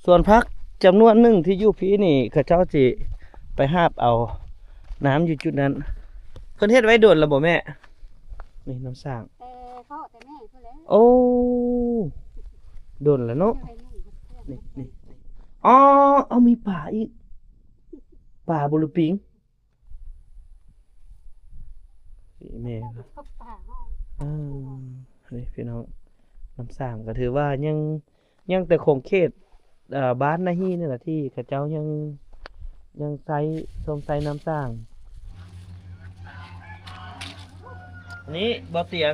ສວນຜັກຈຳນວນໜຶ່ງທີ່ຢູ່ພີ້ນີ້ ເຂົາເຈົ້າຊິໄປຫາບເອົານ້ຳຢູ່ຈຸດນັ້ນ. ເພິ່ນເຮັດໄວ້ດົນແລ້ວບໍ່ແມ່? ນີ້ນ້ຳສ້າງ ແຕ່ພໍ່ແຕ່ແມ່ພຸ້ນແຫຼະ. ໂອ້ ດົນແລ້ວເນາະ. ນີ້ ນີ້ ອໍ ເອົາ ມີປາອີກ ປາບໍ່ ຫຼື ປິງ? ນີ້ແມ່ນ ເອີ ນີ້ພີ່ນ້ອງ ນ້ຳສ້າງກໍຖືວ່າຍັງ ຍັງແຕ່ຂົງເຂດ ເອີ ບ້ານນາຮີ່ນີ້ລະ ທີ່ເຂົາເຈົ້າຍັງ ຍັງໃຊ້ ຊົມໃຊ້ນ້ຳສ້າງ. ອັນນີ້ບໍ່ຕຽງ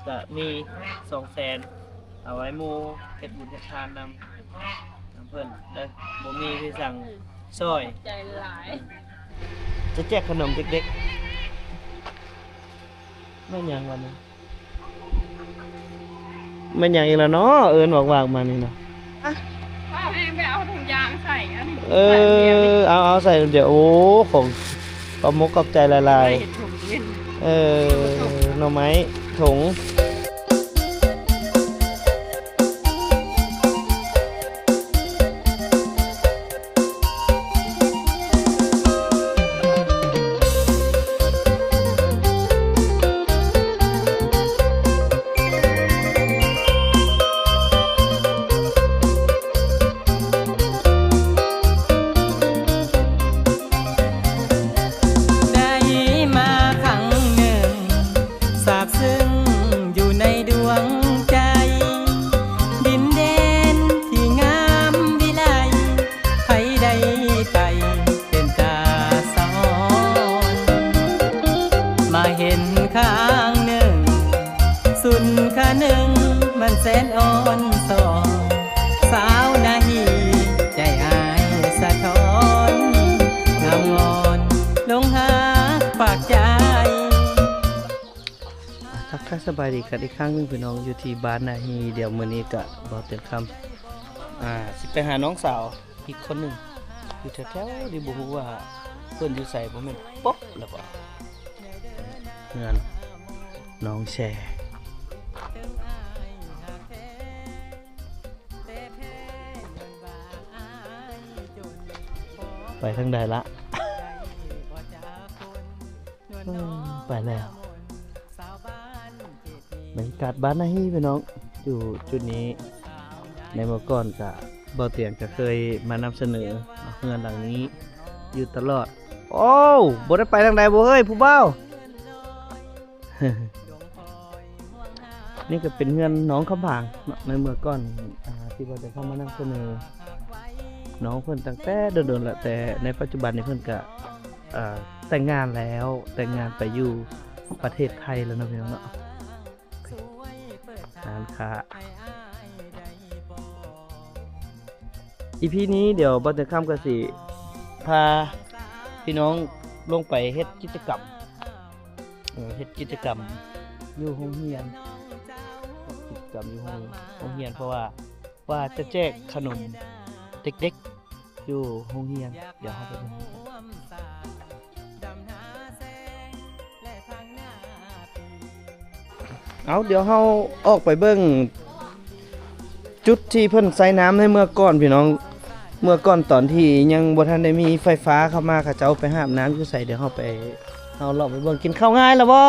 ກະມີສອງແສນ ເອົາໄວ້ໝູ່ເຮັດບຸນເຮັດທານນຳ ນຳເພິ່ນເດີ ບໍ່ມີທີ່ສັ່ງຊ່ອຍ ໃຈຫຼາຍ. ຈະແຈກຂະໜົມເດັກໆ. ແມ່ນຫຍັງວະນີ້? ແມ່ນຫຍັງອີກລະເນາະ? ເອີ້ນວາກໆມານີ້ນະ. ວ່າແມ່ໄປເອົາຖົງຢາງໃສ່ ອັນນີ້ ເອີ ເອົາ ເອົາໃສ່ດຽວ. ໂອ້ ຂອງ ຂອບມົກຂອບໃຈຫຼາຍໆ. ເອີ ໜໍ່ໄມ້ຖົງ. ໄດ້ມາຄັ້ງໜຶ່ງ ຊາບຊຶ້ງຢູ່ໃນດວງໃຈ ດິນແດນທີ່ງາມວິໄລ ໃຜໄດ້ໄປເປັນຕາສະອອນ ມາເຫັນຄັ້ງໜຶ່ງ ສຸນຄະນຶງມັນແສນອ່ອນສອນ ສາວນາຮີໃຈອ້າຍສະທ້ອນ ງາມງອນຫຼົງຮັກປາກໃຈ. ອ່າ ທັກທາຍສະບາຍດີກັນອີກຄັ້ງໜຶ່ງພີ່ນ້ອງ ຢູ່ທີ່ບ້ານນາຮີ. ດຽວມື້ນີ້ກະບໍ່ເຕັມຄ່ຳ ອ່າ ຊິໄປຫານ້ອງສາວອີກຄົນໜຶ່ງ ຢູ່ແຖວໆນີ້ ບໍ່ຮູ້ວ່າເພິ່ນຢູ່ໃສ. ບໍ່ແມ່ນປົບແລ້ວບໍ່ ເຮືອນນ້ອງແຊ. ໄປທາງໃດລະ? ອືມ ໄປແລ້ວ. ບັນຍາກາດບ້ານນາຮີພີ່ນ້ອງ ຢູ່ຈຸດນີ້ ໃນເມື່ອກ່ອນກະ ເບົາຕຽງກະເຄີຍມານຳສະເໜີເຮືອນຫຼັງນີ້ຢູ່ຕະຫຼອດ. ໂອ້ ບໍ່ໄດ້ໄປທາງໃດບໍ່ເຮີ້ຍຜູ້ບ່າວ? ນີ້ກໍເປັນເຮືອນນ້ອງຄຳຜາງເນາະ ໃນເມື່ອກ່ອນ ອ່າ ທີ່ວ່າຈະເຂົ້າມານຳສະເໜີ ນ້ອງເພິ່ນຕັ້ງແຕ່ດົນໆລະ ແຕ່ໃນປັດຈຸບັນນີ້ເພິ່ນກະ ເອີ ແຕ່ງງານແລ້ວ ແຕ່ງງານໄປຢູ່ປະເທດໄທແລ້ວເນາະ ພີ່ນ້ອງເນາະ. ຮ້ານຄ້າ ອີພີນີ້ດຽວບ່າວແຕງຄຳກໍຊິພາພີ່ນ້ອງລົງໄປເຮັດກິດຈະກຳ ເອີ ເຮັດກິດຈະກຳຢູ່ໂຮງຮຽນ ກິດຈະກຳຢູ່ໂຮງ ໂຮງຮຽນ ເພາະວ່າ ວ່າຈະແຈກຂະໜົມເດັກໆຢູ່ໂຮງຮຽນ. ດຽວເຮົາໄປເບິ່ງ ເອົາ ດຽວເຮົາອອກໄປເບິ່ງຈຸດທີ່ເພິ່ນໃຊ້ນ້ຳໃນເມື່ອກ່ອນ ພີ່ນ້ອງ. ເມື່ອກ່ອນຕອນທີ່ຍັງບໍ່ທັນໄດ້ມີໄຟຟ້າເຂົ້າມາ ເຂົາເຈົ້າໄປຫາບນ້ຳຢູ່ໃສ? ດຽວເຮົາໄປ ເຮົາເລາະໄປເບິ່ງ. ກິນເຂົ້າງາຍແລ້ວບໍ່?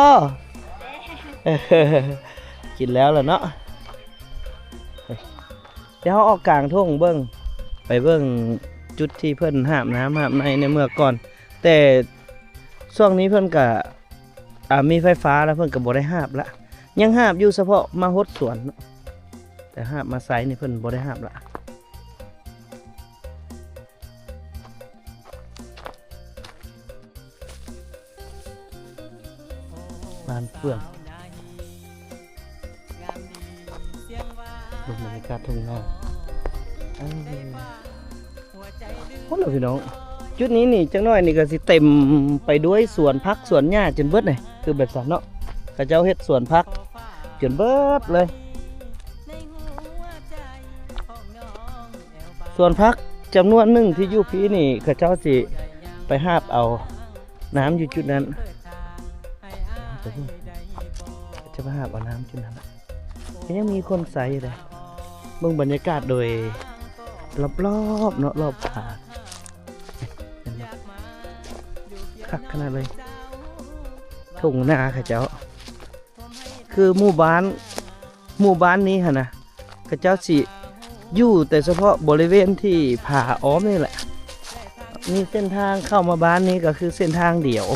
ກິນແລ້ວລະເນາະ. ດຽວເຮົາອອກກາງທົ່ງເບິ່ງ ໄປເບິ່ງຈຸດທີ່ເພິ່ນຫາບນ້ຳຫາບໃນໃນເມື່ອກ່ອນ. ແຕ່ຊ່ວງນີ້ເພິ່ນກະ ອ່າ ມີໄຟຟ້າແລ້ວ ເພິ່ນກະບໍ່ໄດ້ຫາບລະ ຍັງຫາບຢູ່ສະເພາະມາຫົດສວນເນາະ ແຕ່ຫາບມາໃຊ້ນີ້ເພິ່ນບໍ່ໄດ້ຫາບລະ. ບ້ານເຟືອງ ເບິ່ງບັນຍາກາດທົ່ງນາ ເອີ ພຸ້ນລະພີ່ນ້ອງ. ຈຸດນີ້ນີ້ ຈັກໜ້ອຍນີ້ກໍຊິເຕັມໄປດ້ວຍສວນຜັກສວນຫຍ້າຈົນເບິດນີ້ ຄືແບບຊັ້ນເນາະ. ເຂົາເຈົ້າເຮັດສວນຜັກຈົນເບິດເລີຍ. ສວນຜັກຈຳນວນໜຶ່ງທີ່ຢູ່ພີ້ນີ້ ເຂົາເຈົ້າຊິໄປຫາບເອົານ້ຳຢູ່ຈຸດນັ້ນ ຈະໄປຫາບເອົານ້ຳຈຸດນັ້ນ. ກໍຍັງມີຄົນໃຊ້ຢູ່ເດ້. ເບິ່ງບັນຍາກາດໂດຍ ລອບໆເນາະ ລອບຜາ ເຫັນບໍ່? ຄັກຂະໜາດເລີຍ ທົ່ງນາເຂົາເຈົ້າ. ຄືໝູ່ບ້ານ ໝູ່ບ້ານນີ້ຫັ້ນນະ ເຂົາເຈົ້າຊິຢູ່ແຕ່ສະເພາະບໍລິເວນທີ່ຜາອ້ອມນີ້ແຫຼະ. ມີເສັ້ນທາງເຂົ້າມາບ້ານນີ້ກໍຄືເສັ້ນທາງດຽວ,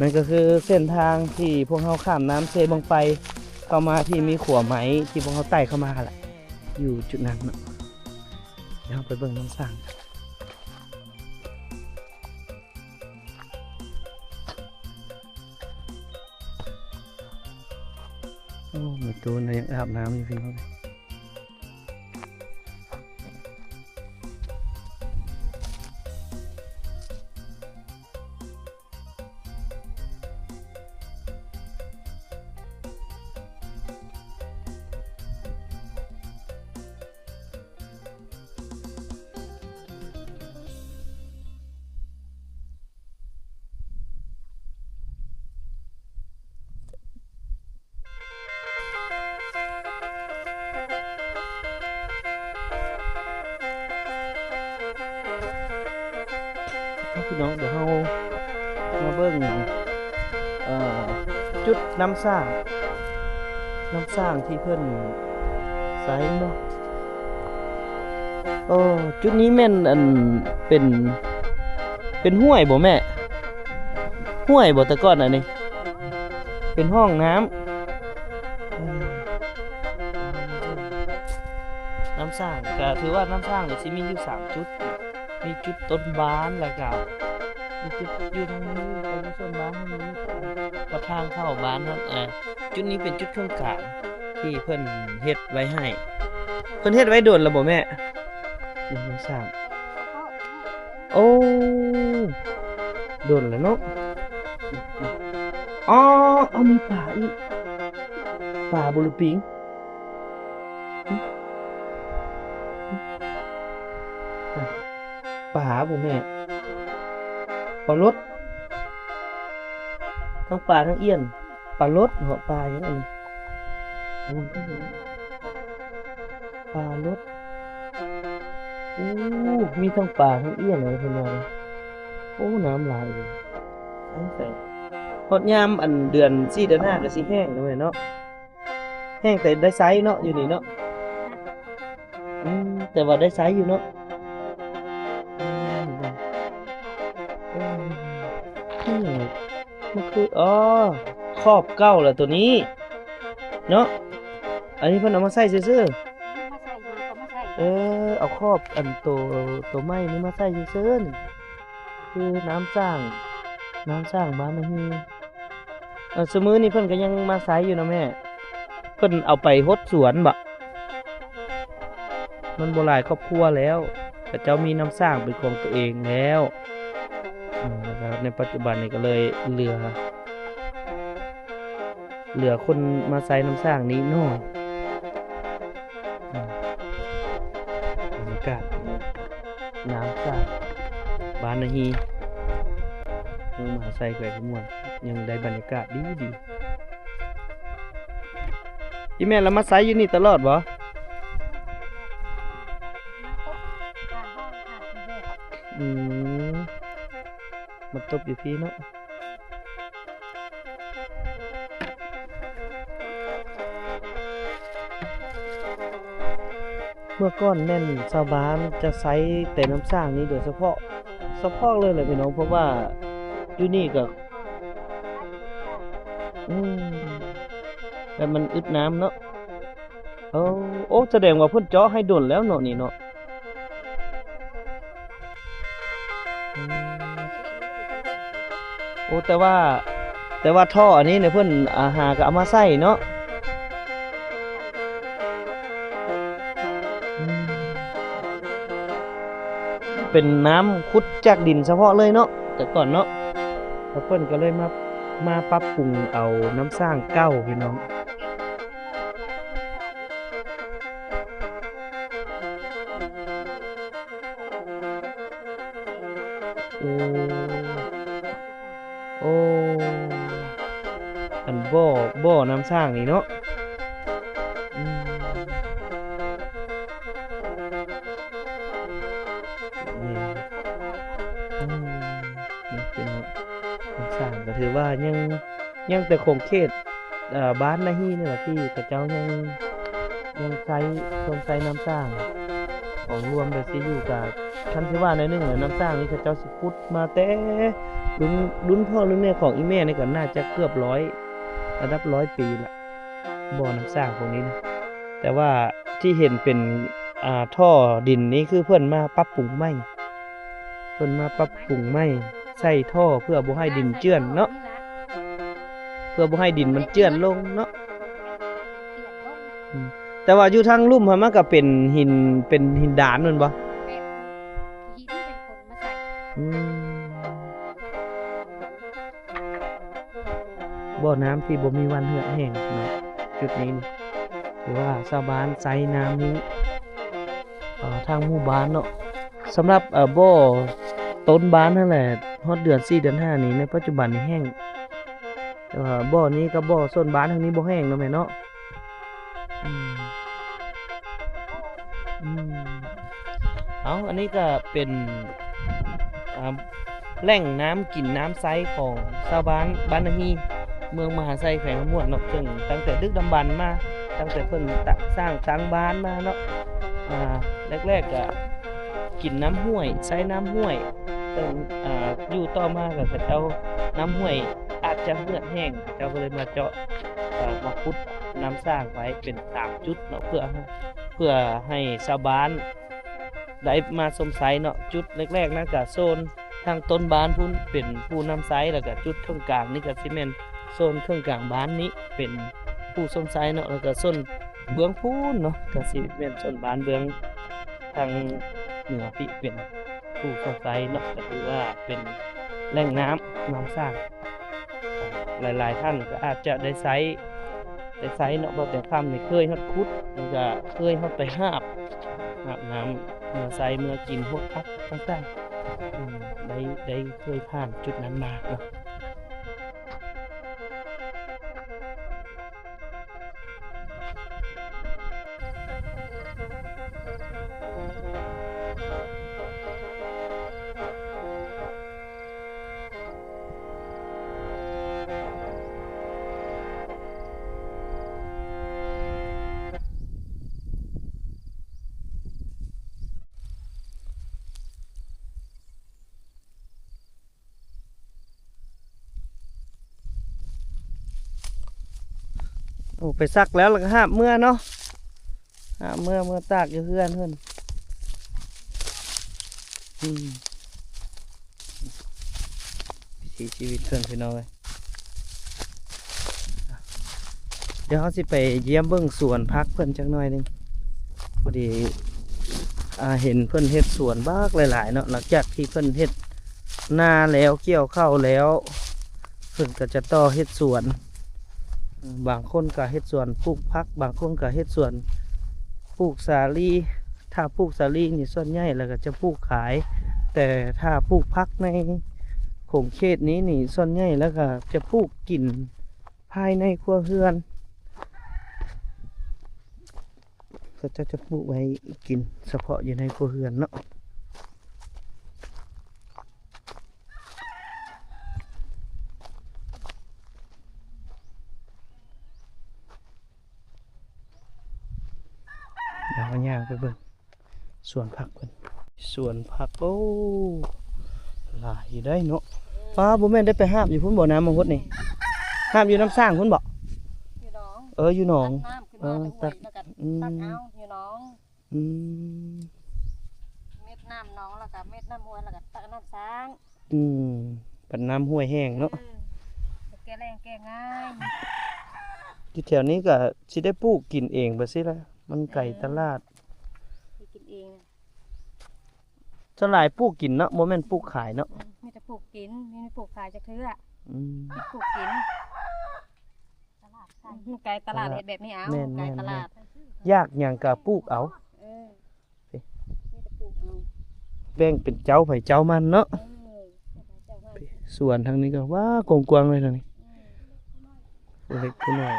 ນັ້ນກໍຄືເສັ້ນທາງທີ່ພວກເຮົາຂ້າມນ້ຳເຊບັ້ງໄຟເຂົ້າມາທີ່ມີຂົວໄມ້ ທີ່ພວກເຮົາໄຕ່ເຂົ້າມາຫັ້ນແຫຼະ ຢູ່ຈຸດນັ້ນເນາະ. ດຽວເຮົາໄປເບິ່ງນ້ຳສ້າງ. ໂອ້ ແມ່ຕູນຍັງອາບນ້ຳຢູ່ພີ່ນ້ອງ. ພີ່ນ້ອງ ດຽວເຮົາມາເບິ່ງ ເອີ ຈຸດນ້ຳສ້າງ ນ້ຳສ້າງທີ່ເພິ່ນໃຊ້ເນາະ. ໂອ້ ຈຸດນີ້ແມ່ນ ອັນ ເປັນ ເປັນຫ້ວຍບໍ່ແມ່? ຫ້ວຍບໍ່ແຕ່ກ່ອນອັນນີ້? ເປັນຮ່ອງນ້ຳ. ອືມ ນ້ຳສ້າງ ກະຖືວ່ານ້ຳສ້າງນີ້ຊິມີຢູ່ສາມຈຸດ ມີຈຸດຕົ້ນບານ ແລ້ວກະມີຈຸດຢູ່ທາງນີ້ ເປັນໂຊນບ້ານທາງນີ້ ກັບທາງເຂົ້າບ້ານຫັ້ນ. ອ່າ ຈຸດນີ້ເປັນຈຸດເຄິ່ງກາງທີ່ເພິ່ນເຮັດໄວ້ໃຫ້. ເພິ່ນເຮັດໄວ້ດົນແລ້ວບໍ່ແມ່? ນີ້ ນ້ຳສ້າງ. ໂອ້ ດົນແລ້ວເນາະ. ອໍ ເອົາ ມີປາອີກ ປາບໍ່ ຫຼື ປິງ? ປາບໍ່ແມ່? ປາລົດ ທັງປາທັງອ່ຽນ. ປາລົດເນາະ ປາຫຍັງອັນນີ້? ປາລົດ. ໂອ້ ມີທັງປາທັງອ່ຽນເລີຍເພິ່ນວ່າ. ໂອ້ ນ້ຳຫຼາຍເລີຍ. ຮອດຍາມອັນເດືອນສີ່ເດືອນຫ້າກໍຊິແຫ້ງແລ້ວແມ່ນເນາະ. ແຫ້ງແຕ່ໄດ້ໃຊ້ເນາະ ຢູ່ນີ້ເນາະ. ອືມ ແຕ່ວ່າໄດ້ໃຊ້ຢູ່ເນາະ. ອືມ ອືມ ມັນຄື ອໍ ຂອບເກົ່າລະໂຕນີ້ເນາະ. ອັນນີ້ເພິ່ນເອົາມາໃສ່ຊື່ໆ. ເອີ ເອົາຂອບອັນໂຕ ໂຕໃໝ່ນີ້ມາໃສ່ຊື່ໆນີ້. ຄືນ້ຳສ້າງ ນ້ຳສ້າງບ້ານນາຮີ. ເອີ ຊຸມື້ນີ້ເພິ່ນກໍຍັງມາໃຊ້ຢູ່ເນາະແມ່? ເພິ່ນເອົາໄປຫົດສວນບໍ? ມັນບໍ່ຫຼາຍຄອບຄົວແລ້ວ ເຂົາເຈົ້າມີນ້ຳສ້າງເປັນຂອງຕົວເອງແລ້ວ. ອືມ ແລ້ວໃນປັດຈຸບັນນີ້ກໍເລີຍເຫຼືອ ເຫຼືອຄົນມາໃຊ້ນ້ຳສ້າງນີ້ໜ້ອຍ. ອືມ ບັນຍາກາດນ້ຳຈາກບ້ານນາຮີ ເມືອງມະຫາໄຊ ແຂວງຄຳມ່ວນ ຍັງໄດ້ບັນຍາກາດດີໆ. ອີແມ່ລະມາໃຊ້ຢູ່ນີ້ຕະຫຼອດບໍ່? ອືມ ມາຕົບຢູ່ພີ້ເນາະ. ເມື່ອກ່ອນແມ່ນຊາວບ້ານຈະໃຊ້ແຕ່ນ້ຳສ້າງນີ້ໂດຍສະເພາະ ສະເພາະເລີຍແຫຼະພີ່ນ້ອງ ເພາະວ່າຢູ່ນີ້ກໍ ອືມ ແບບມັນອຶດນ້ຳເນາະ. ໂອ້ ໂອ້ ສະແດງວ່າເພິ່ນເຈາະໃຫ້ດົນແລ້ວເນາະນີ້ເນາະ. ອືມ ໂອ້ ແຕ່ວ່າ ແຕ່ວ່າທໍ່ອັນນີ້ນີ້ເພິ່ນ ອາ ຫາກໍເອົາມາໃສ່ເນາະ. ອືມ ເປັນນ້ຳຂຸດຈາກດິນສະເພາະເລີຍເນາະ ແຕ່ກ່ອນເນາະ ແລ້ວເພິ່ນກໍເລີຍມາ ມາປັບປຸງເອົານ້ຳສ້າງເກົ່າພີ່ນ້ອງ. ໂອ້ ໂອ້ ອັນບໍ່ ບໍ່ນ້ຳສ້າງນີ້ເນາະ. ອືມ. ເຢັນ ອືມ ເປັນ ເປັນ ເປັນຊ້າງ ກໍຖືວ່າຍັງ ຍັງແຕ່ຂົງເຂດ ເອີ ບ້ານນາຮີ່ນີ້ແຫຼະ ທີ່ເຂົາເຈົ້າຍັງ ຍັງໃຊ້ ເຄື່ອງໃຊ້ນ້ຳຊ້າງຂອງລວມແບບຊີ້ຢູ່. ກະຄັນຊິວ່າໜ້ອຍໜຶ່ງແຫຼະ ນ້ຳຊ້າງນີ້ເຂົາເຈົ້າຊິຂຸດມາແຕ່ລຸ້ນ ລຸ້ນພໍ່ລຸ້ນແມ່ຂອງອີ່ແມ່ນີ້ກໍໜ້າຈະເກືອບຮ້ອຍ ລະດັບຮ້ອຍປີລະ ບໍ່ນ້ຳສ້າງພວກນີ້ນະ. ແຕ່ວ່າທີ່ເຫັນເປັນ ອ່າ ທໍ່ດິນນີ້ ຄືເພິ່ນມາປັບປຸງໃໝ່ ເພິ່ນມາປັບປຸງໃໝ່ ໃສ່ທໍ່ເພື່ອບໍ່ໃຫ້ດິນເຈື່ອນເນາະ ເພື່ອບໍ່ໃຫ້ດິນມັນເຈື່ອນລົງເນາະ. ອືມ ແຕ່ວ່າຢູ່ທາງລຸ່ມຫັ້ນ ມັນກໍເປັນຫີນ ເປັນຫີນດານແມ່ນບໍ່? ແມ່ນ ຫີນເປັນຄົນມາໃສ່. ອືມ ບໍ່ນ້ຳທີ່ບໍ່ມີວັນເຫືອດແຫ້ງເນາະ. ຈຸດນີ້ຖືວ່າຊາວບ້ານໃຊ້ນ້ຳນີ້ ເອີ ທາງໝູ່ບ້ານເນາະ. ສຳລັບ ເອີ ບໍ່ຕົ້ນບ້ານຫັ້ນແຫຼະ ຮອດເດືອນສີ່ເດືອນຫ້ານີ້ ໃນປັດຈຸບັນນີ້ແຫ້ງ. ແຕ່ວ່າບໍ່ນີ້ກັບບໍ່ໂຊນບ້ານທາງນີ້ບໍ່ແຫ້ງເນາະແມ່ເນາະ. ອືມ ອືມ ເອົາ ອັນນີ້ກໍເປັນ ອ່າ ແຫຼ່ງນ້ຳກິນນ້ຳໃຊ້ຂອງຊາວບ້ານບ້ານນາຮີ່ ເມືອງມະຫາໄຊ ແຂວງຄຳມ່ວນເນາະ. ເຊິ່ງຕັ້ງແຕ່ດຶກດຳບັນມາ ຕັ້ງແຕ່ເພິ່ນຕະ ສ້າງຕັ້ງບ້ານມາເນາະ ອ່າ ແລກໆກໍກິນນ້ຳຫ້ວຍ ໃຊ້ນ້ຳຫ້ວຍ ເຊິ່ງ ອ່າ ຢູ່ຕໍ່ມາກໍເຂົາເຈົ້າ ນ້ຳຫ້ວຍອາດຈະເຫືອດແຫ້ງ ເຂົາເຈົ້າກໍເລີຍມາເຈາະ ເອີ ມາຂຸດນ້ຳສ້າງໄວ້ເປັນສາມຈຸດເນາະ ເພື່ອ ເພື່ອໃຫ້ຊາວບ້ານໄດ້ມາຊົມໃຊ້ເນາະ. ຈຸດແລກໆນັ້ນກະໂຊນທາງຕົ້ນບ້ານພຸ້ນເປັນຜູ້ນຳໃຊ້ ແລ້ວກະຈຸດເຄິ່ງກາງນີ້ກະຊິແມ່ນໂຊນເຄິ່ງກາງບ້ານນີ້ເປັນຜູ້ຊົມໃຊ້ເນາະ ແລ້ວກະໂຊນເບື້ອງພຸ້ນເນາະ ກະຊິແມ່ນໂຊນບ້ານເບື້ອງ ທາງເໜືອພີ້ເປັນຜູ້ຊົມໃຊ້ເນາະ ກໍຖືວ່າເປັນແຫຼ່ງນ້ຳ ນ້ຳສ້າງ. ຫຼາຍໆທ່ານກໍອາດຈະໄດ້ໃຊ້ ໄດ້ໃຊ້ເນາະ ບໍ່ແຕ່ຄ່ຳນີ້ເຄີຍຮອດຂຸດ ແລ້ວກໍເຄີຍຮອດໄປຫາບ ຫາບນ້ຳເມືອໃຊ້ເມືອກິນ ຮວກຜັກຕ່າງໆ ອືມ ໄດ້ ໄດ້ເຄີຍຜ່ານຈຸດນັ້ນມາເນາະ. ໂອ້ ໄປຊັກແລ້ວ ແລ້ວກໍຫາບເມືອເນາະ ຫາບເມືອ ເມືອຕາກຢູ່ເຮືອນເພິ່ນ. ອືມ ວິຖີຊີວິດເພິ່ນ ພີ່ນ້ອງເອີຍ. ດຽວເຮົາຊິໄປຢ້ຽມເບິ່ງສວນຜັກເພິ່ນຈັກໜ້ອຍໜຶ່ງ. ພໍດີ ອ່າ ເຫັນເພິ່ນເຮັດສວນບັກຫຼາຍໆເນາະ ຫຼັງຈາກທີ່ເພິ່ນເຮັດນາແລ້ວ ກ່ຽວເຂົ້າແລ້ວ ເພິ່ນກໍຈະຕໍ່ເຮັດສວນ. ບາງຄົນກໍເຮັດສວນປູກຜັກ ບາງຄົນກໍເຮັດສວນປູກສາລີ. ຖ້າປູກສາລີນີ້ ສ່ວນໃຫຍ່ແລ້ວກໍຈະປູກຂາຍ, ແຕ່ຖ້າປູກຜັກໃນຂົງເຂດນີ້ນີ້ ສ່ວນໃຫຍ່ແລ້ວກໍຈະປູກກິນພາຍໃນຄົວເຮືອນ. ເຂົາເຈົ້າຈະປູກໄວ້ກິນສະເພາະຢູ່ໃນຄົວເຮືອນເນາະ. ດຽວເຮົາຍ່າງໄປເບິ່ງສວນຜັກເພິ່ນ. ສວນຜັກ ໂອ້ ຫຼາຍຢູ່ໄດ໋ເນາະ. ປ້າ ບໍ່ແມ່ນໄດ້ໄປຫາບຢູ່ພຸ້ນບໍ່ ນ້ຳມັງຄຸດນີ້? ຫາບຢູ່ນ້ຳສ້າງພຸ້ນບໍ່? ຢູ່ໜອງ. ເອີ ຢູ່ໜອງ. ຕັກນ້ຳຂຶ້ນມາ ເອີ ຕັກ ແລ້ວກໍ ອືມ ຕັກເອົາຢູ່ໜອງ. ອືມ ເມັດນ້ຳໜອງ ແລ້ວກໍເມັດນ້ຳຫ້ວຍ ແລ້ວກໍຕັກນ້ຳສ້າງ. ອືມ ບັດນ້ຳຫ້ວຍແຫ້ງເນາະ. ເອີ ແກ້ແລ້ງແກ້ງ່າຍ. ຢູ່ແຖວນີ້ກໍຊິໄດ້ປູກກິນເອງໄປຊີ້ລະ ມັນໄກ ເອີ ຕະຫຼາດ. ໄປກິນເອງ. ສ່ວນຫຼາຍປູກກິນເນາະ ບໍ່ແມ່ນປູກຂາຍເນາະ. ອືມ ມີແຕ່ປູກກິນ ບໍ່ມີປູກຂາຍຈັກເທື່ອ. ອືມ ປູກກິນ. ຕະຫຼາດໄກ ໄກຕະຫຼາດ ຕະຫຼາດ ເຮັດແບບນີ້ເອົາ. ແມ່ນໆໆ ໄກຕະຫຼາດ. ຢາກຫຍັງກໍປູກເອົາ. ເອີ ນີ້ ມີແຕ່ປູກເອົາ. ແບ່ງເປັນເຈົ້າໃຜເຈົ້າມັນເນາະ. ເອີ ເຈົ້າໃຜເຈົ້າມັນ. ສວນທາງນີ້ກໍ ວ້າ ກວ້າງໆເລີຍທາງນີ້. ອືມ ຜູ້ເລັກຜູ້ນ້ອຍ.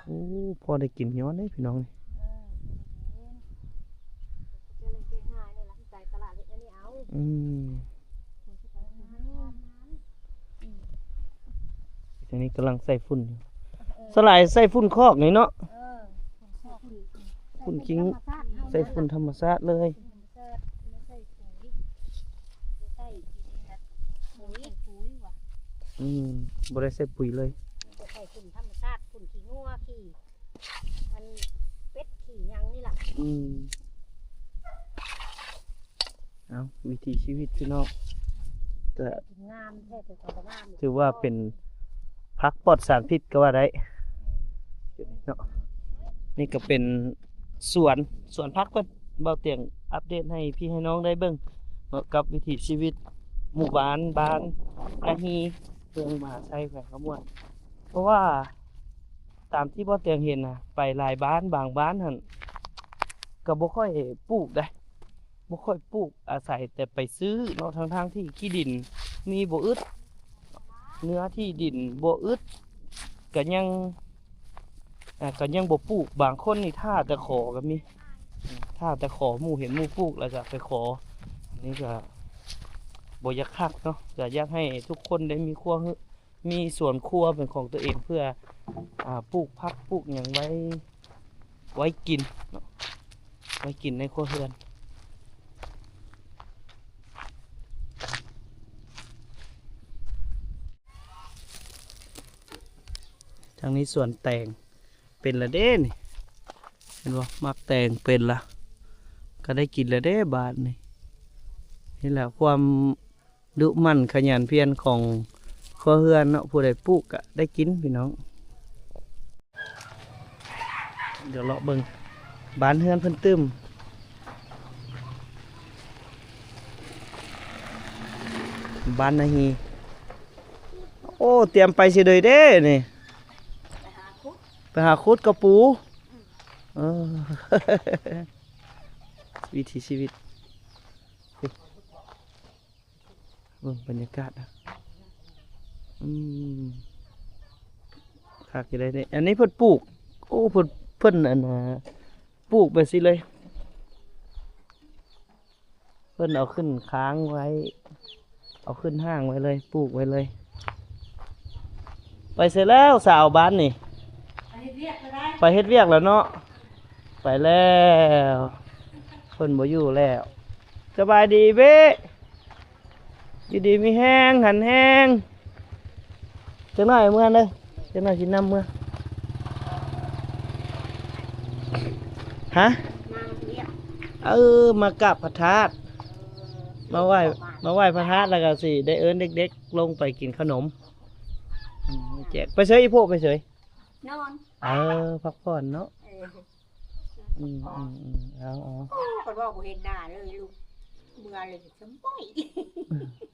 ໂອ້ ພໍໄດ້ກິນຍ້ອນເດ້ພີ່ນ້ອງນີ້. ເອີ ເຈົ້າເລີຍໄປຫານີ້ລະ ໄກຕະຫຼາດ ເຮັດແນວນີ້ເອົາ. ອືມ ອັນນີ້ກຳລັງໃສ່ຝຸ່ນຢູ່ ສະຫຼາຍໃສ່ຝຸ່ນຄອກນີ້ເນາະ ເອີ ຝຸ່ນຂີ້ ໃສ່ຝຸ່ນທຳມະຊາດເລີຍ ອືມ ບໍ່ໄດ້ໃສ່ປຸຍເລີຍ ໃສ່ຝຸ່ນທຳມະຊາດ ຝຸ່ນຂີ້ງົວ ຂີ້ ອັນ ເປັດຂີ້ຫຍັງນີ້ລະ ອືມ ເອົ້າ ວິຖີຊີວິດພີ່ນ້ອງ ກະງາມແທ້ ຖືວ່າເປັນຜັກປອດສານພິດກໍວ່າໄດ້ເນາະ ນີ້ກໍເປັນສວນ ສວນຜັກເພິ່ນ ເບົາຕຽງອັບເດດໃຫ້ພີ່ໃຫ້ນ້ອງໄດ້ເບິ່ງເນາະ ກັບວິຖີຊີວິດໝູ່ບ້ານ ບ້ານນາຮີ ເມືອງມະຫາໄຊ ແຂວງຄຳມ່ວນ ເພາະວ່າ ຕາມທີ່ເບົາຕຽງເຫັນນະ ໄປຫຼາຍບ້ານ ບາງບ້ານຫັ້ນກໍບໍ່ຄ່ອຍປູກໃດ ບໍ່ຄ່ອຍປູກ ອາໄສແຕ່ໄປຊື້ເນາະ ທັງໆທີ່ຂີ້ດິນມີບໍ່ອຶດ ເນື້ອທີ່ດິນບໍ່ອຶດ ກໍຍັງ ກໍຍັງບໍ່ປູກ ບາງຄົນນີ້ຖ້າແຕ່ຂໍກໍມີ ຖ້າແຕ່ຂໍໝູ່ເຫັນໝູ່ປູກແລ້ວກໍໄປຂໍ ອັນນີ້ກໍບໍ່ຢາກຄັກເນາະ ກໍຢາກໃຫ້ທຸກຄົນໄດ້ມີຄົວເຮືອນ ມີສວນຄົວເປັນຂອງຕົວເອງ ເພື່ອ ອາ ປູກຜັກປູກຫຍັງໄວ້ ໄວ້ກິນເນາະ ໄວ້ກິນໃນຄົວເຮືອນ ທາງນີ້ສວນແຕງ ເປັນລະເດ້ນີ້ ເຫັນບໍ່ ໝາກແຕງເປັນລະ ກໍໄດ້ກິນລະເດ້ບາດນີ້ ນີ້ແຫຼະຄວາມດຸໝັ່ນຂະຫຍັນພຽນຂອງຄົວເຮືອນເນາະ ຜູ້ໃດປູກກະໄດ້ກິນພີ່ນ້ອງ ດຽວເລາະເບິ່ງບ້ານເຮືອນເພິ່ນຕື່ມ ບ້ານນາຮີ ໂອ້ ຕຽມໄປຊິເດີຍເດ້ນີ້ ໄປຫາຂຸດ ໄປຫາຂຸດກະປູ ເອີ ວິຖີຊີວິດ ເບິ່ງບັນຍາກາດນະ ອືມ ຄັກຢູ່ເດ້ນີ້ ອັນນີ້ເພິ່ນປູກ ໂອ້ ເພິ່ນ ເພິ່ນ ອັນວ່າ ປູກແບບຊີ້ເລີຍ ເພິ່ນເອົາຂຶ້ນຄ້າງໄວ້ ເອົາຂຶ້ນຫ້າງໄວ້ເລີຍ ປູກໄວ້ເລີຍ ໄປໃສແລ້ວສາວບ້ານນີ້ ໄປເຮັດວຽກແລ້ວເນາະ ໄປແລ້ວ ເພິ່ນບໍ່ຢູ່ແລ້ວ ສະບາຍດີເບ້ ຢູ່ດີມີແຮງ ຫັນແຮງ ຈັກໜ້ອຍເມືອເດີ ຈັກໜ້ອຍຊິນຳເມືອ ຮະ ມາວຽກ ເອີ ມາກາບພະທາດ ມາໄຫວ້ ມາໄຫວ້ພະທາດ ແລ້ວກໍຊິໄດ້ເອີ້ນເດັກໆລົງໄປກິນຂະໜົມ ອືມ ແຈກ ໄປໃສອີ່ໂພະ ໄປໃສ ນອນ ເອີ ພັກຜ່ອນເນາະ ເອີ ອືມ ອືມ ອືມ ເອົາ ເອົາ ໂອ້ ຄັນວ່າບໍ່ເຫັນໜ້າເລີຍ ລູກເມືອເລີຍ ສະບາຍ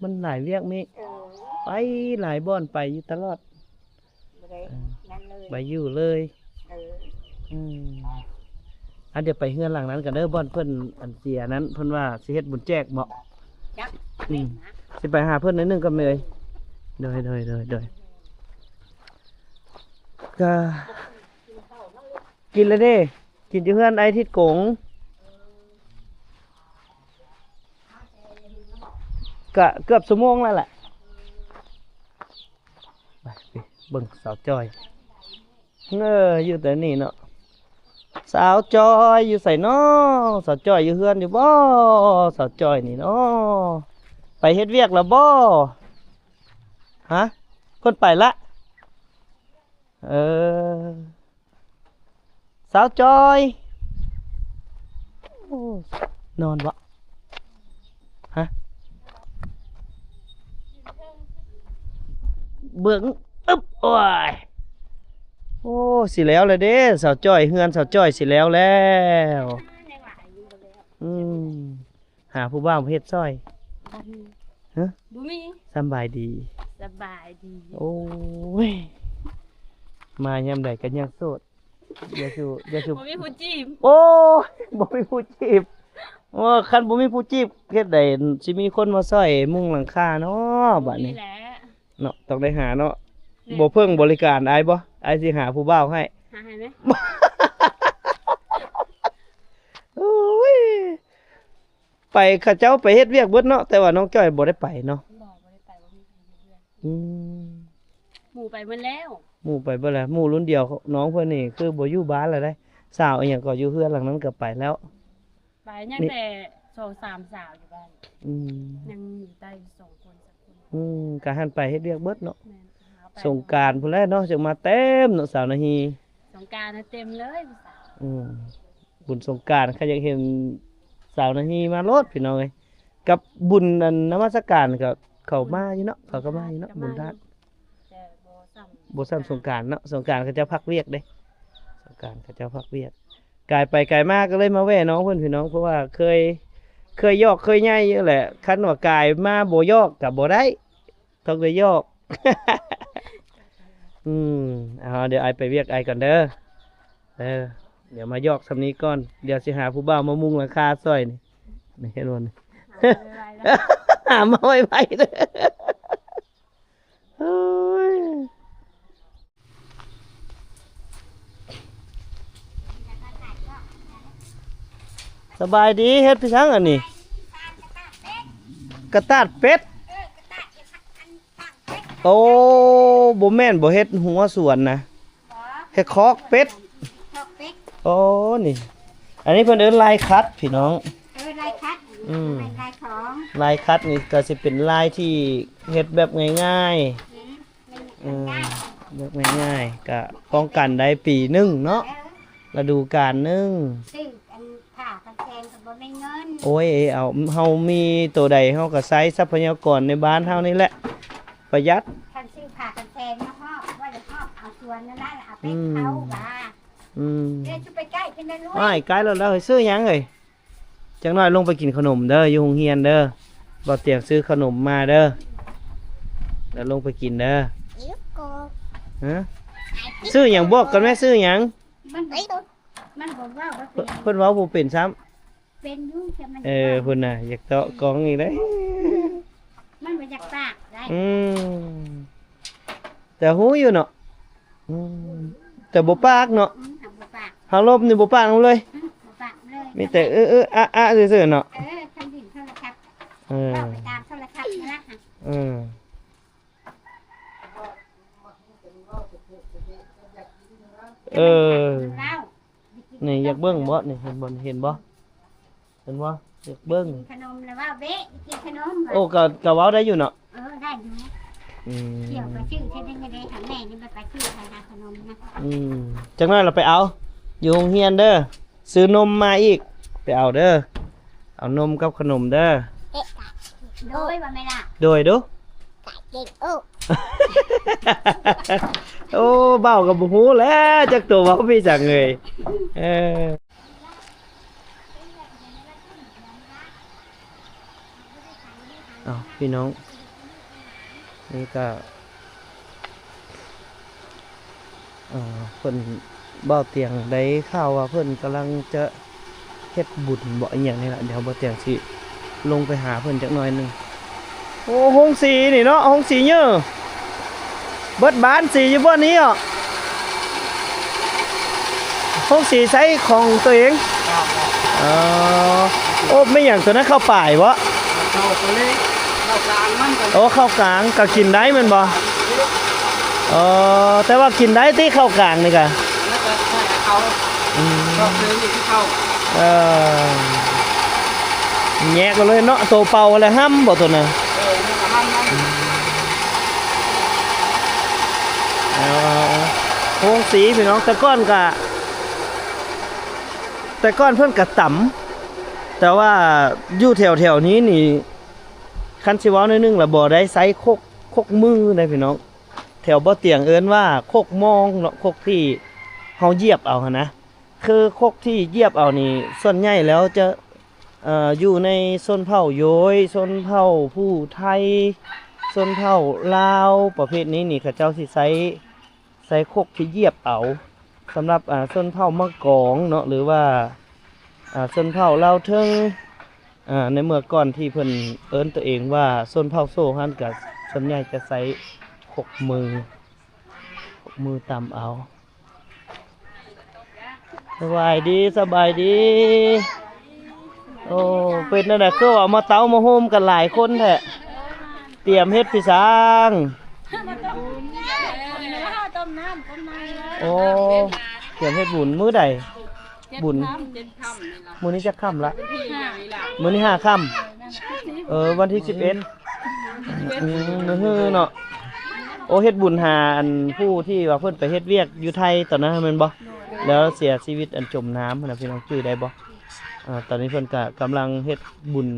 ມັນຫຼາຍວຽກມີ ເອີ ໄປຫຼາຍບ່ອນ ໄປຢູ່ຕະຫຼອດ ບໍ່ໄດ້ ເອີ ນັ້ນເລີຍ ໄປຢູ່ເລີຍ ເອີ ອືມ ອ່ະ ດຽວໄປເຮືອນຫຼັງນັ້ນກັນເດີ ບ່ອນເພິ່ນອັນເສຍນັ້ນ ເພິ່ນວ່າຊິເຮັດບຸນແຈກເບາະ ຈັກ ອືມ ຊິໄປຫາເພິ່ນໜ້ອຍໜຶ່ງກ່ອນແມ່ເອີຍ ໂດຍ ໂດຍ ໂດຍ ໂດຍ ກະ ກິນແລ້ວເດ້ ກິນຢູ່ເຮືອນອ້າຍທິດກົງ ກະເກືອບຊົ່ວໂມງແລ້ວແຫຼະ ໄປ ໄປເບິ່ງສາວຈ້ອຍ ເອີ ຢູ່ແຕ່ນີ້ເນາະ ສາວຈ້ອຍຢູ່ໃສນໍ ສາວຈ້ອຍຢູ່ເຮືອນຢູ່ບໍ່ ສາວຈ້ອຍນີ້ນໍ ໄປເຮັດວຽກແລ້ວບໍ່ ຮະ ເພິ່ນໄປລະ ເອີ ສາວຈ້ອຍ ໂອ້ ນອນບໍ່ ຮະ ເບິ່ງ ອຶບ ໂອ້ຍ ໂອ້ ຊິແລ້ວແລ້ວເດ້ ສາວຈ້ອຍ ເຮືອນສາວຈ້ອຍຊິແລ້ວແລ້ວ ອືມ ຫາຜູ້ບ່າວມາເຮັດຊ່ອຍ ຮະ ບໍ່ມີ ສຳບາຍດີ ສະບາຍດີ ໂອ້ຍ ມາຍາມໃດກໍຍັງໂສດ ຢ່າສູ່ ຢ່າສູ່ ບໍ່ມີຜູ້ຈີບ ໂອ້ຍ ບໍ່ມີຜູ້ຈີບ ໂອ້ ຄັນບໍ່ມີຜູ້ຈີບ ເຮັດໃດຊິມີຄົນມາຊ່ອຍມຸງຫຼັງຄາເນາະ ບາດນີ້ ນີ້ແຫຼະ ເນາະ ຕ້ອງໄດ້ຫາເນາະ ແມ່ນ ບໍ່ເພິ່ງບໍລິການອ້າຍບໍ່? ອ້າຍຊິຫາຜູ້ບ່າວໃຫ້ ຫາໃຫ້ແມ? ໂອ້ຍ ໄປ ເຂົາເຈົ້າໄປເຮັດວຽກເບິດເນາະ ແຕ່ວ່ານ້ອງຈ້ອຍບໍ່ໄດ້ໄປເນາະ. ບໍ່ ບໍ່ໄດ້ໄປ ບໍ່ມີໃຜຢູ່ເຮືອນ. ອືມ ໝູ່ໄປເບິດແລ້ວ. ໝູ່ໄປເບິດແລ້ວ. ໝູ່ລຸ້ນດຽວນ້ອງເພິ່ນນີ້ຄືບໍ່ຢູ່ບ້ານແລ້ວເດ້. ສາວອີ່ຫຍັງກໍຢູ່ເຮືອນຫຼັງນັ້ນກໍໄປແລ້ວ. ໄປຍັງແຕ່ສອງສາມສາວຢູ່ບ້ານ. ອືມ ຍັງມີແຕ່ສອງຄົນສາມຄົນ. ອືມ ກະຫັ້ນໄປເຮັດວຽກເບິດເນາະ. ແມ່ນ ຫາໄປ ສົງການພຸ້ນແຫຼະເນາະ ຈັ່ງມາເຕັມເນາະ ສາວນາຮີ. ສົງການນະເຕັມເລີຍຜູ້ສາວ. ອືມ ບຸນສົງການ ຄັນຢາກເຫັນສາວນາຮີມາໂລດພີ່ນ້ອງເອີຍ. ກັບບຸນອັນນະມັດສະການກໍເຂົາມາຢູ່ເນາະ ເຂົາກໍມາຢູ່ເນາະ ບຸນທາດ. ແຕ່ບໍ່ສ່ຳ ບໍ່ສ່ຳສົງການເນາະ. ສົງການເຂົາເຈົ້າພັກວຽກເດ້ ສົງການເຂົາເຈົ້າພັກວຽກ. ກາຍໄປກາຍມາກໍເລີຍມາແວ່ນ້ອງເພິ່ນພີ່ນ້ອງ ເພາະວ່າເຄີຍ ເຄີຍຢອກເຄີຍໃຫຍ່ຢູ່ແຫຼະ. ຄັນວ່າກາຍມາບໍ່ຢອກກໍບໍ່ໄດ້ ຕ້ອງໄດ້ຢອກ. ອືມ ເອົາ ດຽວອ້າຍໄປວຽກອ້າຍກ່ອນເດີ. ເອີ ດຽວມາຢອກສ່ຳນີ້ກ່ອນ ດຽວຊິຫາຜູ້ບ່າວມາມຸງຫຼັງຄາຊ່ອຍນີ້. ນີ້ເຫັນບໍ່ນີ້ ຫາມາໄວໆເດີ. ໂອ້ຍ ສະບາຍດີ. ເຮັດໄປສັງອັນນີ້? ກະຕາດເປັດ. ໂອ້ ບໍ່ແມ່ນບໍ່ ເຮັດຮົ້ວສວນນະ. ເຮັດຄອກເປັດ. ຄອກເປັດ. ໂອ້ ນີ້ ອັນນີ້ເພິ່ນເອີ້ນລາຍຄັດພີ່ນ້ອງ. ເອີ ລາຍຄັດ. ອືມ ແມ່ນລາຍຂອງ ລາຍຄັດນີ້ກໍຊິເປັນລາຍທີ່ເຮັດແບບງ່າຍໆ. ອືມ ແບບງ່າຍໆ ກໍປ້ອງກັນໄດ້ປີໜຶ່ງເນາະ. ເອີ ລະດູການໜຶ່ງ. ຊື້ອັນ ຜ້າກັນແສງກໍບໍ່ແມ່ນເງິນ. ໂອ້ຍ ເອົາ ເຮົາມີໂຕໃດເຮົາກໍໃຊ້ຊັບພະຍາກອນໃນບ້ານເຮົານີ້ແຫຼະ ປະຢັດ. ຄັນຊື້ຜ້າກັນແສງມາຫອບ ວ່າຈະຫອບເອົາສວນນັ້ນລະ ເອົາໄປເຜົາວ່າ. ອືມ ເດີ ຊິໄປໃກ້ເພິ່ນນະລູກ. ອ້າຍ ໃກ້ແລ້ວ ແລ້ວຊື້ຫຍັງເອີຍ? ຈັກໜ້ອຍລົງໄປກິນຂະໜົມເດີ ຢູ່ໂຮງຮຽນເດີ. ບໍ່ຕຽງຊື້ຂະໜົມມາເດີ ແລ້ວລົງໄປກິນເດີ. ຮະ? ຊື້ຫຍັງ? ບອກກັນແມ້ ຊື້ຫຍັງ? ມັນບໍ່ ມັນບໍ່ເວົ້າ ເພິ່ນເວົ້າບໍ່ເປັນຊ້ຳ. ເປັນຢູ່ ແຕ່ມັນ ເອີ ບໍ່ເວົ້າ. ພຸ້ນນະ ຢາກເຈາະກ້ອງອີກເດ້. ມັນບໍ່ຢາກປາກໄດ້. ອືມ ແຕ່ຮູ້ຢູ່ເນາະ. ອືມ ແຕ່ບໍ່ປາກເນາະ. ອືມ ຫາກບໍ່ປາກ. ຫາລົມນີ້ບໍ່ປາກນຳເລີຍ. ອືມ ບໍ່ປາກເລີຍ. ມີແຕ່ເອີໆ ອະໆ ຊື່ໆເນາະ. ເອີ ຄັນຫຼິ້ນໂທລະທັບ. ເອີ ເວົ້າໄປຕາມໂທລະທັບນີ້ລະ. ເອີ ເອີ ນີ້ຢາກເບິ່ງບໍ່ນີ້? ເຫັນບໍ່? ເຫັນບໍ່? ເຫັນບໍ່? ຢາກເບິ່ງ. ກິນຂະໜົມລະເວົ້າເບະ ກິນຂະໜົມ. ໂອ້ ກໍ ກໍເວົ້າໄດ້ຢູ່ເນາະ. ເອີ ໄດ້ຢູ່. ອືມ ດຽວໄປຊື້ເທື່ອໜຶ່ງກໍໄດ້ ໃຫ້ແມ່ນີ້ໄປຊື້ໃຫ້ນາຂະໜົມນະ. ອືມ ຈັກໜ້ອຍລະໄປເອົາ ຢູ່ໂຮງຮຽນເດີ. ຊື້ນົມມາອີກ ໄປເອົາເດີ ເອົານົມກັບຂະໜົມເດີ. ໂດຍ ວ່າແມ່ນລະ. ໂດຍດູ. ໂອ້ ເວົ້າກໍບໍ່ຮູ້ແລ້ວ ຈັກໂຕເວົ້າພີ່ສັງເອີຍ. ເອີ ເອົາ ພີ່ນ້ອງ ນີ້ກະ ເອີ ເພິ່ນ ບ່າວຕຽງໄດ້ຂ່າວວ່າເພິ່ນກຳລັງຈະເຮັດບຸນບໍ ອີ່ຫຍັງນີ້ລະ. ດຽວບ່າວຕຽງຊິລົງໄປຫາເພິ່ນຈັກໜ້ອຍໜຶ່ງ. ໂອ້ ໂຮງສີນີ້ເນາະ ໂຮງສີເຍີ ເບິດບ້ານສີຢູ່ບ່ອນນີ້ເນາະ. ໂຮງສີໃຊ້ຂອງຕົວເອງ. ອໍ ໂອ້ ແມ່ນຫຍັງຕົວນັ້ນ ເຂົ້າປາຍບໍ? ເຂົ້າກາງມັນ. ໂອ້ ເຂົ້າກາງກໍກິນໄດ້ແມ່ນບໍ່? ອໍ ແຕ່ວ່າກິນໄດ້ຕິເຂົ້າກາງນີ້ກະ. ອືມ ເອີ ແຍກເອົາເລີຍເນາະ ໂຕເປົ່າຫັ້ນແຫຼະຫ້ຳບໍ່ຕົວນັ້ນ. ເອີ ໂຮງສີພີ່ນ້ອງ ແຕ່ກ່ອນກະ ແຕ່ກ່ອນເພິ່ນກະຕຳ ແຕ່ວ່າຢູ່ແຖວໆນີ້ນີ້ ຄັນຊິເວົ້າໜ້ອຍໜຶ່ງລະບໍ່ໄດ້ໃຊ້ຄົກ ຄົກມືເດ້ພີ່ນ້ອງ. ແຖວບ່າວຕຽງເອີ້ນວ່າຄົກມອງເນາະ ຄົກທີ່ເຮົາຢຽບເອົາຫັ້ນນະ. ຄືຄົກທີ່ຢຽບເອົານີ້ ສ່ວນໃຫຍ່ແລ້ວຈະ ເອີ ຢູ່ໃນຊົນເຜົ່າໂຢຍ ຊົນເຜົ່າຜູ້ໄທ ຊົນເຜົ່າລາວ ປະເພດນີ້ນີ້ ເຂົາເຈົ້າຊິໃຊ້ ໃຊ້ຄົກທີ່ຢຽບເອົາ. ສຳລັບ ອາ ຊົນເຜົ່າມັງກອງເນາະ ຫຼືວ່າ ອາ ຊົນເຜົ່າລາວເທິງ ອາ ໃນເມື່ອກ່ອນທີ່ເພິ່ນເອີ້ນຕົວເອງວ່າຊົນເຜົ່າໂຊຫັ້ນ ກະສ່ວນໃຫຍ່ຈະໃຊ້ຄົກມື ຄົກມືຕຳເອົາ. ສະບາຍດີ ສະບາຍດີ. ໂອ້ ເປັນແນວໃດ ຄືວ່າມາເຕົ້າມາໂຮມກັນຫຼາຍຄົນແທ້? ຕຽມເຮັດພິສັງ? ຕົ້ມນ້ຳ ຕົ້ມນ້ຳ ໂອ້ ຕຽມເຮັດບຸນມື້ໃດ? ບຸນ ມື້ນີ້ຈັກຄ່ຳລະ? ມື້ນີ້ຫ້າຄ່ຳ. ເອີ ວັນທີສິບເອັດ. ອືມ ມື້ຮືເນາະ. ໂອ້ ເຮັດບຸນຫາອັນຜູ້ທີ່ວ່າເພິ່ນໄປເຮັດວຽກຢູ່ໄທຕອນນັ້ນແມ່ນບໍ່? ແລ້ວເສຍຊີວິດອັນຈົມນ້ຳຫັ້ນນະ ພີ່ນ້ອງຈື່ໄດ້ບໍ່? ອ່າ ຕອນນີ້ເພິ່ນກະກຳລັງເຮັດບຸນ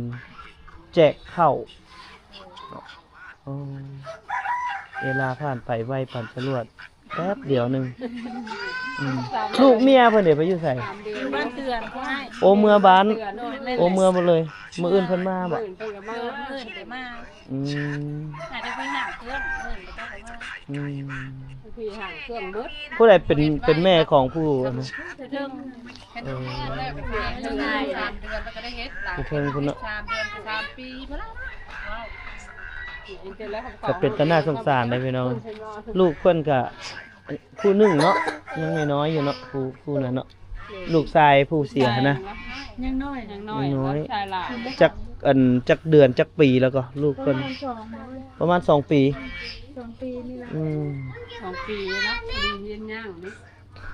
ແຈກເຂົ້າ. ໂອ້ ເວລາຜ່ານໄປໄວປານຈະລວດ ແປັບດຽວໜຶ່ງ. ອືມ ລູກເມຍເພິ່ນເດ ໄປຢູ່ໃສ? ຢູ່ບ້ານເຕືອນ ໂອ້ ເມືອບ້ານ. ໂອ້ ເມືອໝົດເລີຍ. ມື້ອື່ນເພິ່ນມາບໍ່? ມື້ອື່ນເພິ່ນກະມາ. ອືມ ອືມ ຜູ້ໃດເປັນ ເປັນແມ່ຂອງຜູ້ອັນນັ້ນ? ເທິງ ເອີ ສາມເດືອນແລ້ວກະໄດ້ເຮັດ ເທິງພຸ້ນເນາະ. ສາມເດືອນ ສາມປີພຸ້ນລະ. ກະເປັນຕາໜ້າສົງສານເດ້ພີ່ນ້ອງ. ລູກເພິ່ນກະຜູ້ໜຶ່ງເນາະ ຍັງນ້ອຍໆຢູ່ເນາະ ຜູ້ ຜູ້ນັ້ນເນາະ. ລູກຊາຍຜູ້ເສຍຫັ້ນນະ ຍັງນ້ອຍ ຍັງນ້ອຍ ຍັງນ້ອຍ. ລູກຊາຍຫຼານ ຈັກ ອັນ ຈັກເດືອນຈັກປີແລ້ວກໍລູກເພິ່ນ? ປະມານສອງ ປະມານສອງປີ ສອງປີນີ້ລະ. ອືມ ສອງປີເນາະ ພໍດີຮຽນຍ່າງເດ້.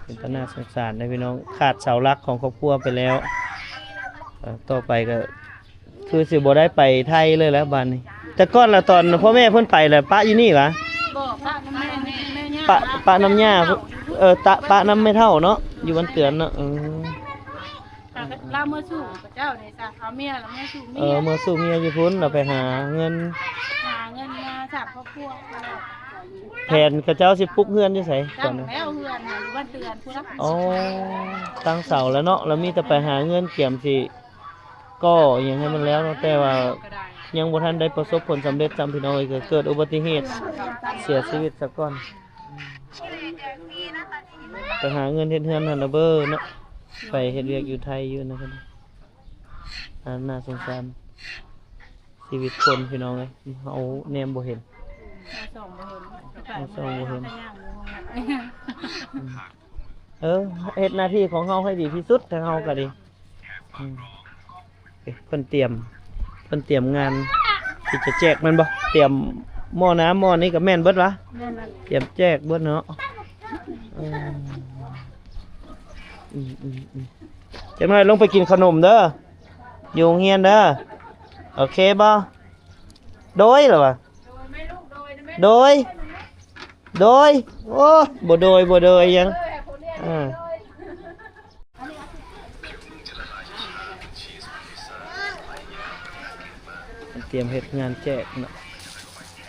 ເປັນຕາໜ້າສົງສານເດ້ພີ່ນ້ອງ ຂາດເສົາຫຼັກຂອງຄອບຄົວໄປແລ້ວ. ເອີ ຕໍ່ໄປກໍຄືຊິບໍ່ໄດ້ໄປໄທເລີຍແຫຼະບາດນີ້. ແຕ່ກ່ອນລະຕອນພໍ່ແມ່ເພິ່ນໄປລະປະຢູ່ນີ້ຫວາ? ບໍ່ ປະນຳແມ່ ແມ່ຍ່າ ປະ ປະນຳຍ່າ. ເອີ ຕະ ປະນຳແມ່ເຖົ້າເນາະ ຢູ່ບ້ານເຕືອນເນາະ. ເອີ ລາວເມືອສູ່ເຂົາເຈົ້ານີ້ຊະ ເອົາເມຍລະເມືອສູ່ເມຍ. ເອີ ເມືອສູ່ເມຍຢູ່ພຸ້ນ ລາວໄປຫາເງິນ ຫາເງິນມາສ້າງຄອບຄົວ. ແຜນເຂົາເຈົ້າຊິປຸກເຮືອນຢູ່ໃສ? ຕັ້ງແລ້ວເຮືອນນະ ຢູ່ບ້ານເຕືອນພຸ້ນລະ. ອໍ ຕັ້ງເສົາແລ້ວເນາະ ລະມີແຕ່ໄປຫາເງິນກຽມຊິກໍ່ອີ່ຫຍັງໃຫ້ມັນແລ້ວເນາະ ແຕ່ວ່າຍັງບໍ່ທັນໄດ້ປະສົບຜົນສຳເລັດຊ້ຳ ພີ່ນ້ອງເອີຍ ກໍເກີດອຸບັດຕິເຫດເສຍຊີວິດສາກ່ອນ. ໄປຫາເງິນເຮັດເຮືອນຫັ້ນລະເບີເນາະ ໄປເຮັດວຽກຢູ່ໄທຢູ່ນະ. ອາ ໜ້າສົງສານຊີວິດຄົນພີ່ນ້ອງເອີຍ ເຮົາແນມບໍ່ເຫັນ ເຮົາສ່ອງບໍ່ເຫັນ ເຮົາສ່ອງບໍ່ເຫັນ. ອືມ ເອີ ເຮັດໜ້າທີ່ຂອງເຮົາໃຫ້ດີທີ່ສຸດ ທາງເຮົາກໍດີ. ອືມ ເອີ ເພິ່ນຕຽມ ເພິ່ນຕຽມງານທີ່ຈະແຈກແມ່ນບໍ່? ຕຽມໝໍ້ນ້ຳໝໍ້ນີ້ກໍແມ່ນເບິດຫວາ? ແມ່ນລະ ຕຽມແຈກເບິດເນາະ. ອືມ ອືມ ອືມ ອືມ ຈັກໜ້ອຍລົງໄປກິນຂະໜົມເດີ ຢູ່ໂຮງຮຽນເດີ ໂອເຄບໍ່? ໂດຍ ລະວ່າ ໂດຍ ໂດຍ ໂອ້ ບໍ່ໂດຍ ບໍ່ໂດຍຫຍັງ. ອ່າ ຕຽມເຮັດງານແຈກເນາະ.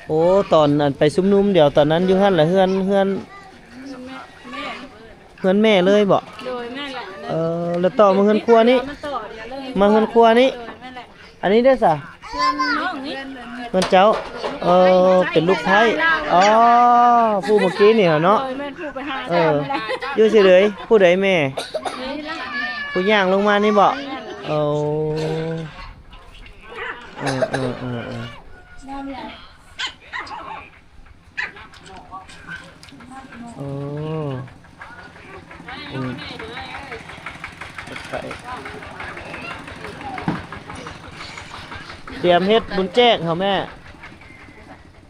ໂອ້ ຕອນອັນໄປຊຸມນຸມດຽວຕອນນັ້ນຢູ່ຫັ້ນລະ ເຮືອນ ເຮືອນ ແມ່ ເຮືອນແມ່ເລີຍບໍ? ໂດຍ ແມ່ນແຫຼະ. ເອີ ແລ້ວຕໍ່ມາເຮືອນຄົວນີ້ ມາຕໍ່ດຽວເລີຍ ມາເຮືອນຄົວນີ້. ໂດຍ ແມ່ນແຫຼະ. ອັນນີ້ເດ້ຊະ? ເຮືອນນ້ອງນີ້ ເຮືອນເຈົ້າ. ເອີ ເປັນລູກໃພ້. ອໍ ຜູ້ເມື່ອກີ້ນີ້ເນາະ. ໂດຍ ແມ່ນຜູ້ໄປຫາ. ເອີ ຢູ່ໃສເລີຍ? ຜູ້ໃດແມ່? ນີ້ລະ ຜູ້ຍ່າງລົງມານີ້ບໍ? ໂອ້ ເອີ ເອີ ເອີ ເອີ. ໂອ້ ອືມ ຕຽມເຮັດບຸນແຈກເຮົາແມ່.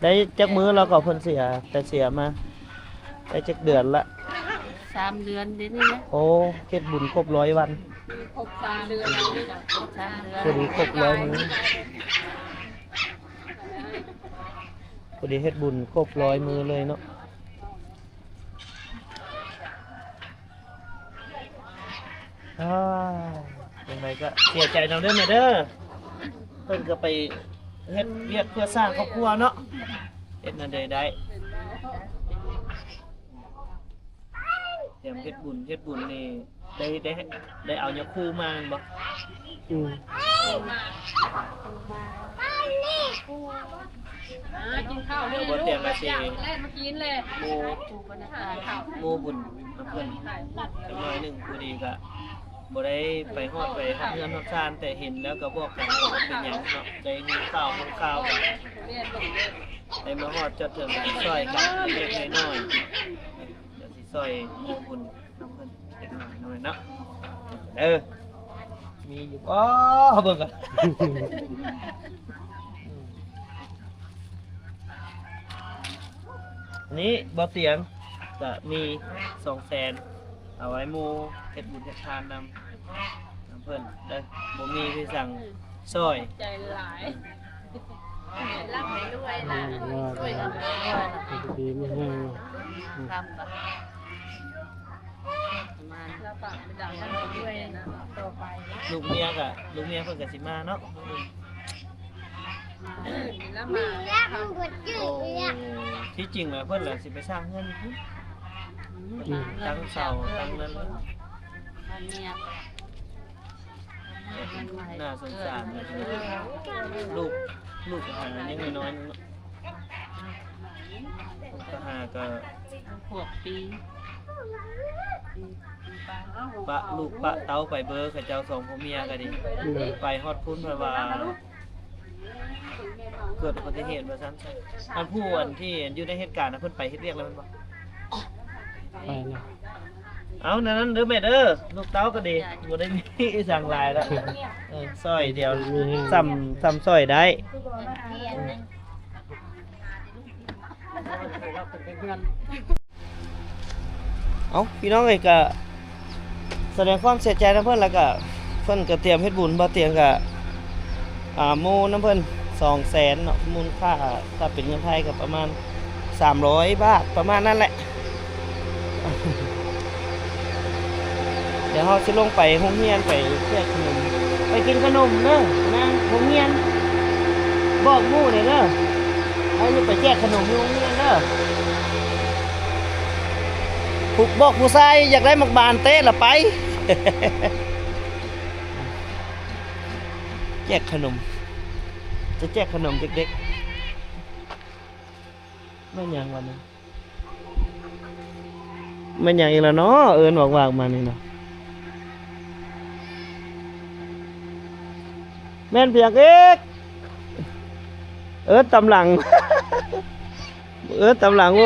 ໄດ້ຈັກມື້ແລ້ວກໍເພິ່ນເສຍ ແຕ່ເສຍມາ ໄດ້ຈັກເດືອນລະ? ສາມເດືອນເດນີ້ນະ. ໂອ້ ເຮັດບຸນຄົບຮ້ອຍວັນ ຄົບສາມເດືອນ ຄົບສາມເດືອນ ພໍດີຄົບຮ້ອຍມື້. ພໍດີເຮັດບຸນຄົບຮ້ອຍມື້ເລີຍເນາະ. ອ້າ ຈັ່ງໃດກໍເສຍໃຈນຳເດີແມ່ເດີ. ເພິ່ນກໍໄປເຮັດວຽກເພື່ອສ້າງຄອບຄົວເນາະ ເຮັດແນວໃດໄດ້. ຕຽມເຮັດບຸນ ເຮັດບຸນນີ້ ໄດ້ ໄດ້ ໄດ້ເອົາຍາຄູມາແມ່ນບໍ່? ອືມ ກິນເຂົ້າເລີຍ ບໍ່ຕຽມກະຊິ ແລ່ນມາກິນເລີຍ. ໝູ່ ໝູ່ບຸນນຳເພິ່ນຈັກໜ້ອຍໜຶ່ງ ພໍດີກະບໍ່ໄດ້ໄປຮອດໄປຮອດເຮືອນຮອດຊານ ແຕ່ເຫັນແລ້ວກະບອກກັນ ເປັນຫຍັງເນາະ ໄດ້ຮູ້ຂ່າວຮູ້ຂ່າວ ໄດ້ມາຮອດຈອດເຖິງ ກະຊ່ອຍກັນເລັກໆນ້ອຍໆ. ເອີ ດຽວຊິຊ່ອຍໝູ່ບຸນນຳເພິ່ນຈັກໜ້ອຍໜ້ອຍເນາະ. ເອີ ມີຢູ່ ອໍ ເບິ່ງກ່ອນ ນີ້ບໍ່ຕຽງກະມີສອງແສນ ເອົາໄວ້ໝູ່ເຮັດບຸນເຮັດທານນຳ ນຳເພິ່ນເດີ ບໍ່ມີທີ່ສັ່ງຊ່ອຍ ໃຈຫຼາຍ ລ່ຳໃຫ້ລວຍນະ ອືມ ຊ່ວຍກັນລວຍນະ ດີມີແຮງ ອືມ ລູກເມຍກະ ລູກເມຍເພິ່ນກະຊິມາເນາະ ໂອ້ ທີ່ຈິງລະເພິ່ນລະຊິໄປສ້າງເຮືອນຢູ່ພຸ້ນ ອືມ ຕັ້ງເສົາຕັ້ງນັ້ນ ໜ້າສົງສານ ລູກ ລູກຫາຍັງນ້ອຍໆ ໜຶ່ງເນາະ ກະຫາກະ ຂວບປີ ປະລູກປະເຕົ້າໄປເບີ ເຂົາເຈົ້າສອງຜົວເມຍກະດີ ອືມ ໄປຮອດພຸ້ນເພິ່ນວ່າ ເກີດອຸບັດຕິເຫດວ່າຊັ້ນຊະ ອັນຜູ້ອັນທີ່ຢູ່ໃນເຫດການນະ ເພິ່ນໄປເຮັດວຽກແລ້ວແມ່ນບໍ່? ໄປແລ້ວ ເອົາ ແນວນັ້ນເດີແມ່ເດີ ລູກເຕົ້າກະດີ ບໍ່ໄດ້ມີອີ່ຫຍັງຫຼາຍລະ ເອີ ຊ່ອຍດຽວ ຊ່ຳ ຊ່ຳຊ່ອຍໄດ້ ເອົາ ພີ່ນ້ອງເອີຍ ກະສະແດງຄວາມເສຍໃຈນຳເພິ່ນ ແລ້ວກະເພິ່ນກະຕຽມເຮັດບຸນ ບໍ່ຕຽງກະ ອ່າ ໝູ່ນຳເພິ່ນສອງແສນເນາະ ມູນຄ່າ ຖ້າເປັນເງິນໄທກະປະມານສາມຮ້ອຍບາດ ປະມານນັ້ນແຫຼະ ດຽວເຮົາຊິລົງໄປໂຮງຮຽນ ໄປແຈກຂະໜົມ ໄປກິນຂະໜົມເດີ ນາງ ໂຮງຮຽນ ບອກໝູ່ແດ່ເດີ ໃຫ້ໄປແຈກຂະໜົມຢູ່ໂຮງຮຽນເດີ ຜູ້ ບອກຜູ້ຊາຍຢາກໄດ້ໝາກບານເຕະລະໄປ ແຈກຂະໜົມ ຈະແຈກຂະໜົມເດັກໆ ແມ່ນຫຍັງວະນີ້? ແມ່ນຫຍັງອີກລະເນາະ ເອີ້ນວາກໆມານີ້ເນາະ ແມ່ນພຽງອີກ ເອີ້ນຕາມຫຼັງ ເອີ້ນຕາມຫຼັງ ຫ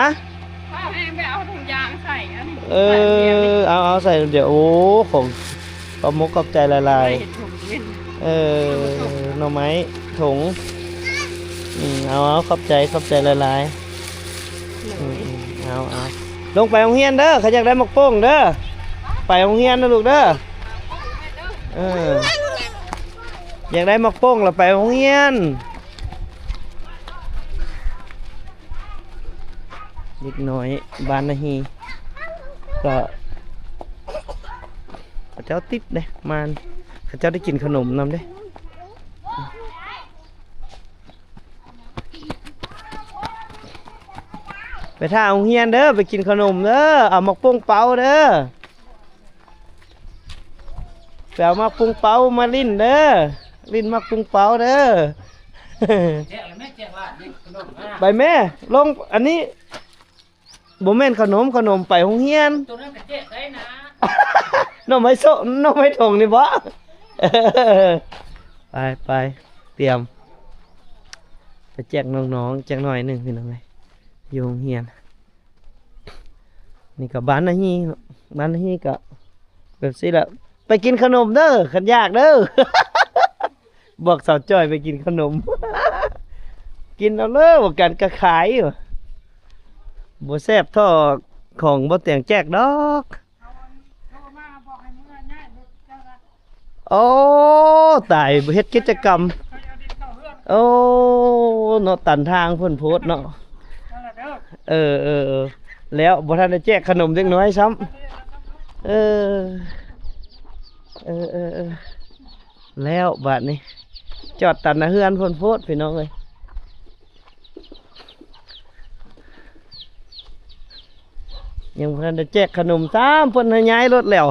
ະ? ເອີ ເອົາ ເອົາໃສ່ດຽວ ໂອ້ ຂອງ ຂອບມົກຂອບໃຈຫຼາຍໆ ເອີ ໜໍ່ໄມ້ຖົງ ອືມ ເອົາ ເອົາ ຂອບໃຈ ຂອບໃຈຫຼາຍໆ ອືມ ເອົາ ເອົາ ລົງໄປໂຮງຮຽນເດີ ຄັນຢາກໄດ້ໝາກໂປ່ງເດີ ໄປໂຮງຮຽນນະລູກເດີ ເອີ ຢາກໄດ້ໝາກໂປ່ງລະໄປໂຮງຮຽນ ເດັກນ້ອຍບ້ານນາຮີ ກະ ເຂົາເຈົ້າຕິດເດ້ ມາ ເຂົາເຈົ້າໄດ້ກິນຂະໜົມນຳເດ້ ໄປຖ້າໂຮງຮຽນເດີ ໄປກິນຂະໜົມເດີ ເອົາໝາກໂປ່ງເປົ່າເດີ ໄປເອົາໝາກປຸງເປົາມາຫຼິ້ນເດີ ຫຼິ້ນໝາກປຸງເປົາເດີ ແຈກແລ້ວແມ່ ແຈກຫຼານນີ້ ຂະໜົມນະ ໄປແມ່ ລົງ ອັນນີ້ບໍ່ແມ່ນຂະໜົມ ຂະໜົມໄປໂຮງຮຽນ ໂຕນັ້ນກະແຈກໄດ້ນະ ໜໍ່ໄມ້ໂຊະ ໜໍ່ໄມ້ຖົງນີ້ບໍ ໄປ ໄປ ຕຽມ ໄປແຈກນ້ອງໆ ຈັກໜ້ອຍໜຶ່ງ ພີ່ນ້ອງເອີຍ ຢູ່ໂຮງຮຽນ. ນີ້ກະບ້ານນາຮີເນາະ ບ້ານນາຮີກະແບບຊີ້ແຫຼະ ໄປກິນຂະໜົມເດີ ຄັນຢາກເດີ ບອກສາວຈ້ອຍໄປກິນຂະໜົມ ກິນເອົາເລີຍ ບໍ່ກັນກະຂາຍ ບໍ່ແຊບທໍ່ຂອງບໍ່ຕຽງແຈກດອກ. ໂອ້ ຕາຍ ເຮັດກິດຈະກຳ ໂອ້ ເນາະ ຕັນທາງເພິ່ນໂພດເນາະ ເອີ ເອີ ເອີ ແລ້ວບໍ່ທັນໄດ້ແຈກຂະໜົມເດັກນ້ອຍຊ້ຳ ເອີ ເອີ ເອີ ເອີ ແລ້ວບາດນີ້ ຈອດຕັນໜ້າເຮືອນເພິ່ນໂພດ ພີ່ນ້ອງເອີຍ. ຍັງບໍ່ທັນໄດ້ແຈກຂະໜົມຊ້ຳ ເພິ່ນໃຫ້ຍ້າຍລົດແລ້ວ